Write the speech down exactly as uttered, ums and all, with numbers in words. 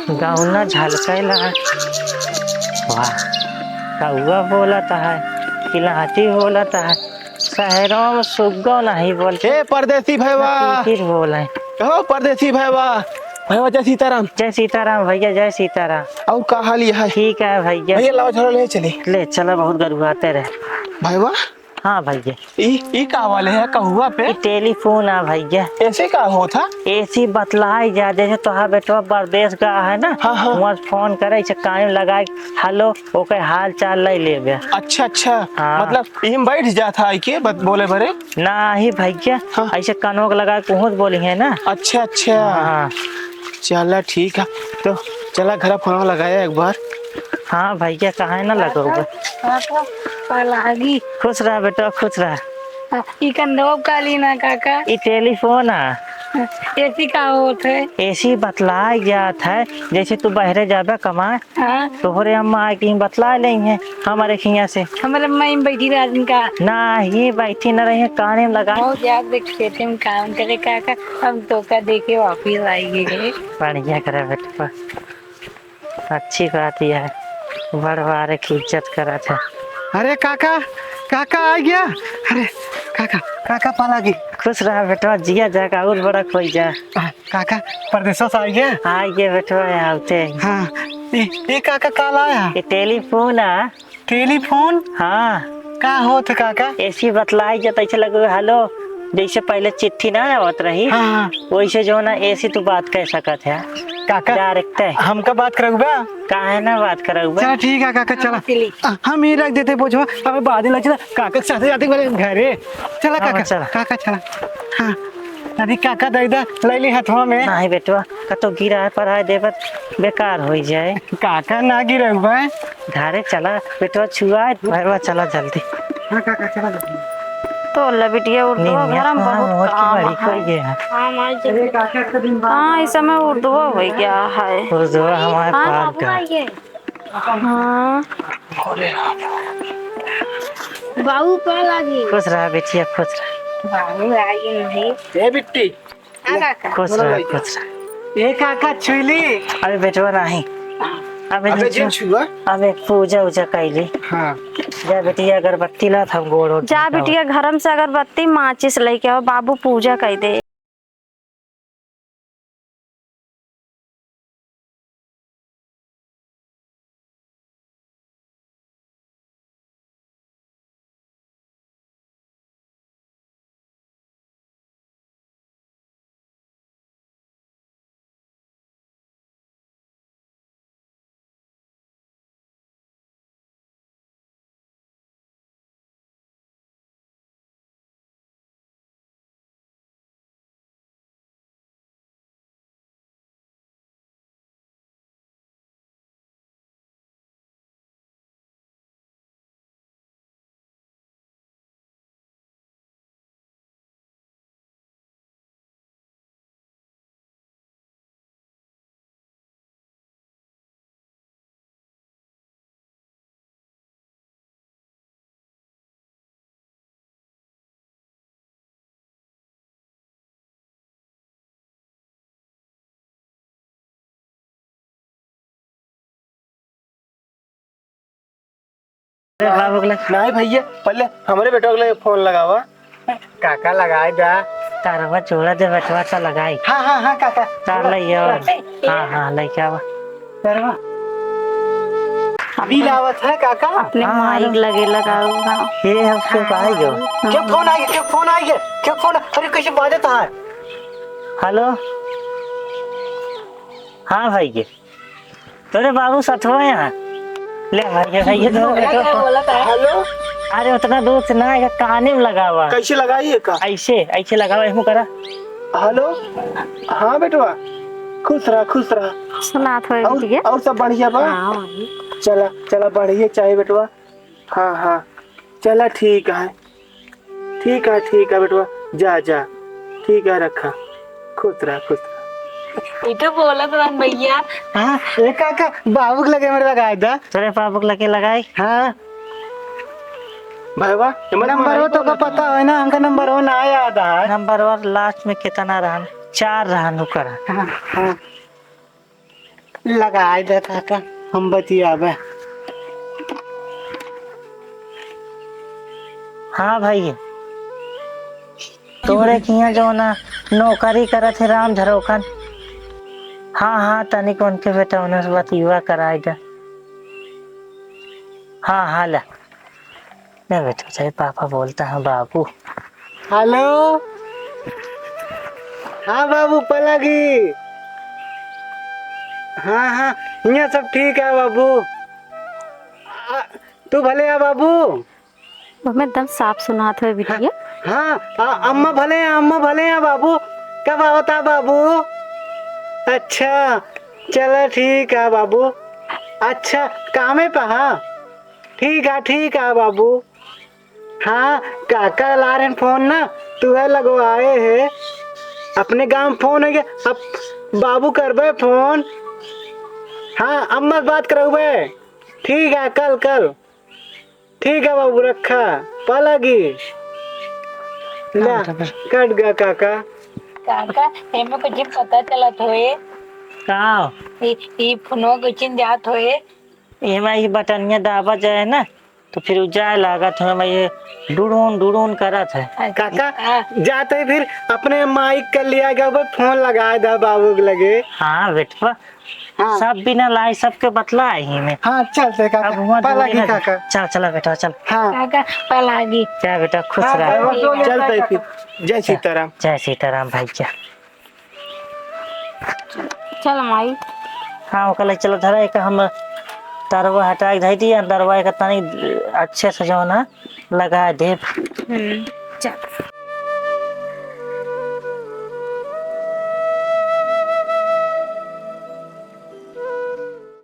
गौना झलकैला। वाह, कौआ बोलत है, किलहटी बोलत है, शहरों में सुग्गो नहीं बोलते। ए, परदेसी भैया। किरकिर बोले। कहो परदेसी भैया। भैया, जय सीताराम। जय सीताराम भैया, जय सीताराम। और का हाल है? ठीक है भैया। भैया, लाओ, झोला ले चली। ले चला, बहुत गरुआते रहे। भैया, हाँ भैया। ई, ई का वाले है कहुआ पे? ई टेलीफोन आ भैया। ऐसे का होत है? ऐसी बतलाई जा, जैसे तोहार बेटवा परदेस गा है ना, हाँ, हाँ। वहाँ फोन करे, ऐसे कान में लगाए, "हेलो", ओके हाल चाल ले लेबे। अच्छा, अच्छा। हाँ। मतलब, इम बैठ जात है आइके बत-, बोले बरे? नाही भैया, हाँ। ऐसे कानों के लगाए, कुछ बोली है ना। अच्छा, अच्छा। हाँ। चला ठीक है, तो चला घर फोन लगाया एक बार। हाँ भैया, काहे ना लगौबे। काका, पलागी। खुश रह बेटा, खुश रह। हाँ, ई कंधवा काली ना काका। ई टेलीफोन आ। हाँ, ऐसी का होत है? ऐसी बतलाए जात है, जैसे तू बहरे जाबे कमाए, हाँ। तोहरे अम्मा आए के बतला लेइहैं हमरे खिया से। हमरे अम्मा ही बैठी रहत का? ना, ये बैठी न रही है, काने में लगा। बहुत याद देख खेते में काम करे काका, हम तोका देखे वापिस आई गए। बढ़िया करे बेटवा। अच्छी बात यह है, बड़ बारे की इज्जत करत है। अरे काका, काका आ गया। अरे काका, काका पलागी। खुश रहा बेटवा, जिया जागा और बड़ा खोई जा। आ, काका, परदेसों से आ गया? आ गया बेटवा, आवते हैं। हाँ, ए, ए काका, का लाया? ये टेलीफोन आ। टेलीफोन? हाँ। का होत है काका? ऐसी बतलाई जब ऐसे लगे, हेलो, जैसे पहले चिट्ठी ना आवत रही, हाँ, हाँ। वैसे जो ना ऐसी तू बात कह सकत है। काका, direct है। हमका बात करउबा? काहे ना बात करउबा? चला ठीक है काका, चला। चली। आ, हम ही रख देते बोझवा, अबे बाद में लग चला, काका के साथे जाते वाले घरे। चला हाँ, काका, चला। काका चला। हाँ, अभी काका दे दे, ले ली हथवा में। नहीं बेटवा, कतो गिराए पराए देबत बेकार होई जाए। काका ना गिरउबा। घरे चला, बेटवा छुआए, भैरवा चला जल्दी। हाँ काका, चला जल्दी। तो ले बिटिया, उर्दुआ निमिया घर में कहाँ बहुत मोर की काम बड़ी है। कर गया है। हाँ, माई जी। अरे काका, इतना दिन बाद हाँ, इस समय उर्दुआ हो गया है। उर्दुआ हमारे हाँ, पास बाबू का। आइए। हाँ। बाबू का लागी? खुश रहा बिटिया, खुश रहा। बाबू आइए नहीं। ए बिट्टी, हाँ, काका। खुश रहा, खुश रहा। ए काका, छुईली। अबे बेटवा नाही। अबे अबे नहीं जिन छुआ। छुआ। अबे पूजा उजा कैली। हाँ। जा बेटिया, अगरबत्ती ला था, गोड़ ओड़ जा धोवा। बेटिया, घरम से अगरबत्ती माचिस लेके आओ, बाबू पूजा कइ दे। अरे बाबू के लगे। नहीं भैया, पहले हमरे बेटवा के लगे फोन लगावा। काका लगाए दा। तारवा जोड़ा दे बेटवा ता लगाई। हाँ, हाँ, हाँ, काका। तार ले आओ। हाँ, हाँ, लेके आवा। तारवा। अभी लावत है काका। अपने हाँ, माइक हाँ। लगे लगाओ ना। ये हम क्यों पाए गयो? क्यों फोन आई, क्यों फोन आई है? क्यों फोन? अरे कैसे बाजत है? हेलो। हाँ भाई जी। तोरे बाबू सथवा यहाँ। ले भाई, ये भाई, ये तो, ये तो। हेलो। अरे उतना दूर से ना, ये काने में लगावा। कैसे लगाई है का? ऐसे, ऐसे लगावा, यूं करा। हेलो। हाँ बेटवा, खुश रहा, खुश रहा। सुनात होए और, बिटिया। और सब बढ़िया बा? हाँ, वही। चला, चला, बढ़िया चाहे बेटवा। हाँ, हाँ, चला ठीक है। ठीक है, ठीक है बेटवा, जा, जा। ठीक है, रखा। खुश रहा, खुश रहा। ई तो बोलत रहन भैया। हाँ, ए काका, बाबू के लगे मेरे लगाए दा। तोरे बाबू के लगे लगाई? हाँ। भैया, एमन नंबर वो तो का पता है ना, हमका नंबर वो ना याद है। नंबर वो लास्ट में कितना रहन? चार रहन ओकर। हाँ, हाँ। लगाए दे काका, हम बतियाबे। हाँ भाई, तोरे किहाँ जौन नौकरी करत है राम झरोखन। हाँ, हाँ, तनिक उनके बेटवने से बतिया कराए दे। हाँ, हाँ, ले। ले बेटा, चाहे पापा बोलता है बाबू। हेलो। हाँ बाबू पलागी। हाँ, हाँ, हियाँ सब ठीक है बाबू। आ, तू भले आ बाबू। हमें एकदम साफ सुनात है बिटिया। हाँ, आ, अम्मा भले हैं, अम्मा भले हैं बाबू। कब आवता बाबू? अच्छा, चला ठीक है बाबू। अच्छा, कामे पे हाँ? ठीक है, ठीक है बाबू। हाँ, काका ला रहे फोन ना, तू है लगवाए है। अपने गाँव फोन हो गया, अब बाबू करबे फोन। हाँ, अम्मा से बात करउबे। ठीक है, कल, कल। ठीक है बाबू, रखा। पलागी। ला, हाँ, बेटा, बेटा। कट गया काका। काका, एमे कुछ पता चलत होए? का? ई, ई फोनो कुछ जात होए? एमा ई बटनिया दाबा जाए ना, तो फिर उ जाए लागत है, एमा ये डुडुन, डुडुन करत है। काका, हाँ। जाते ही फिर अपने माइक कर लिया गया, वो फोन लगाए दा बाबू के लगे। हाँ, बेटवा। हाँ। सब बिना लाई, सबके बतला ही में। हाँ, चलते काका। अब हुआं पलागी दूरी ना काका। चल, चला बेटा, चल। हाँ। काका, पलागी। क्या बेटा, खुश हाँ, रह। चलते फिर। जय सीताराम। जय सीताराम भाई, क्या? चल माई। हाँ, ओकर लगे चलो धरा, एक हम तरवा हटा के धई दी, अंदरवा एक तनी अच्छे से जौन है, लगा देब। हम्म, चल।